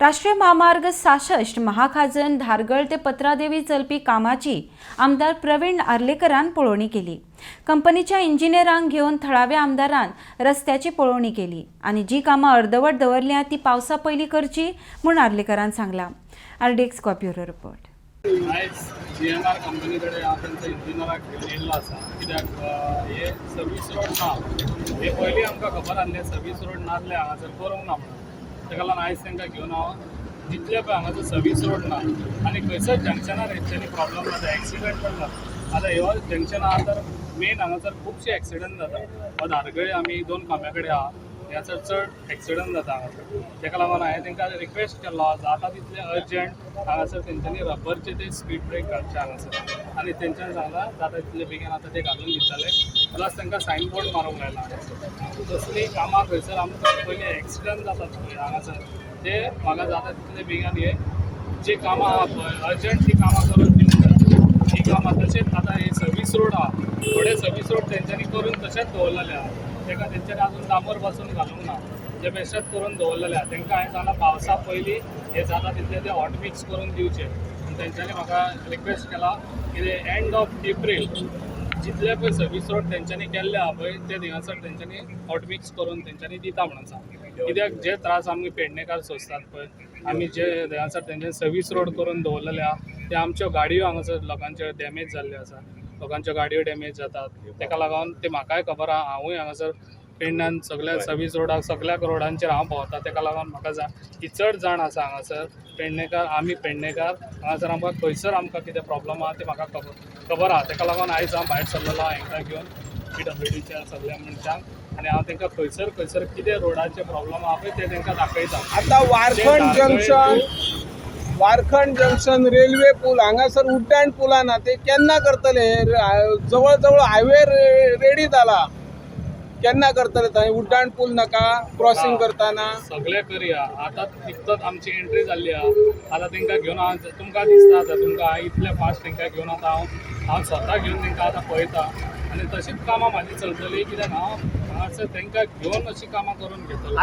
राष्ट्रीय म्हामार्ग 66 महाखाजन धारगळ ते पत्रादेवी चलपी कामाची आमदार प्रवीण आर्लेकरान पळोवणी केली. कंपनीच्या इंजिनियरांक घेवन थळाव्या आमदारान रस्त्याची पळोवणी केली आनी जी कामां अर्दवट दवरल्या ती पावसा पयलीं करची म्हूण आर्लेकरान सांगलां. RDX Goa bureau report. आयज जीएनआर कंपनी कडेन हांव तेंच्या इंजिनियराक घेवन येयल्लो आसा, कित्याक हे सर्वीस रोड ना हे पयलीं आमकां खबर आसलें, सर्वीस रोड नासले हांगासर, करूंक ना म्हणून. ताका लागून आयज तांकां घेवन हांव जितले पळय हांगासर सर्वीस रोड ना आनी खंयसर जंक्शनार हेंच्यांनी प्रॉब्लम जाता, एक्सिडंट पण जाता. आतां ह्यो जंक्शन आहा तर मेन हांगासर खुबशे एक्सिडंट जाता. हो धारगळे आमी दोन खांब्या कडेन आहा, ह्यासर चड एक्सिडंट जाता हांगासर. ताका लागून हांवें तांकां रिक्वेस्ट केल्लो आहा, जाता तितले अर्जंट हांगासर तेंच्यांनी रबरचे ते स्पीड ब्रेक घालचे हांगासर आनी तेंच्यांनी सांगलां, जाता तितले बेगीन आतां ते घालून दितले. प्लस तांकां सायन बोर्ड मारूंक लायला हांगासर. तसलीं कामां खंयसर आमकां पयलीं एक्सिडंट जातात पळय हांगासर, ते म्हाका जाता तितले बेगीन हे जी कामां आहा पळय अर्जंट, ती कामां करून दिवंक जाय ही कामां. तशेंच आतां हे सर्वीस रोड आहा, थोडे सर्वीस रोड तेंच्यांनी करून तशेंच दवरलेले आहा. ताका तेंच्यांनी अजून डांबर पासून घालूंक ना, ते बेश्टेच करून दवरलेले आहा. तांकां हांवें सांगलां, पावसा पयलीं हे जाता तितले ते हॉट मिक्स करून दिवचे. आनी तेंच्यांनी म्हाका रिक्वेस्ट केला की एंड ऑफ एप्रील जितले पळय सर्वीस रोड तेंच्यांनी केल्ले आहा पळय, ते थिंगासर तेंच्यांनी हॉट मिक्स करून तेंच्यांनी दिता म्हणून सांग. कित्याक जे त्रास आमी पेडणेकार सोंसतात पळय, आमी जे थिंगासर तेंच्यांनी सर्वीस रोड करून दवरलेले आहा, ते आमच्यो गाडयो हांगासर लोकांच्यो डॅमेज जाल्ल्यो आसा. लोकांच्यो गाडयो डॅमेज जातात, ताका लागून ते म्हाकाय खबर आहा. हांवूय हांगासर पेडण्यान सगळ्या सर्वीस रोडाक, सगळ्या रोडांचेर हांव भोंवता. ताका लागून म्हाका जा ही चड जाण आसा. हांगासर पेडणेकार, आमी पेडणेकार हांगासर आमकां खंयसर आमकां कितें प्रॉब्लम आहा ते म्हाका खबर खबर आहा. ताका लागून आयज हांव भायर सरलेलो आहा हांकां घेवन, पीडब्ल्यूडीच्या सगळ्या मनशांक, आनी हांव तांकां खंयसर खंयसर कितें रोडाचे प्रॉब्लम आहा पळय ते तांकां दाखयता. आता Varkhand junction, Varkhand junction railway पूल हांगासर उड्डाण पुला ना, ते केन्ना करतले? जवळ जवळ हायवे रेडी जाला, केन्ना करतले थंय उड्डाण पूल नाका क्रॉसिंग करताना? सगळे करया. आतां निकतोच आमची एंट्री जाल्ली आहा. आतां तांकां घेवन हांव, तुमकां दिसता आतां तुमकां हांव इतले फास्ट तांकां घेवन आतां हांव हांव स्वता घेवन तांकां आतां पळयता आनी तशीच कामां म्हाजी चलतली, कित्याक हांव हांगासर तांकां घेवन अशीं कामां करून घेतलो.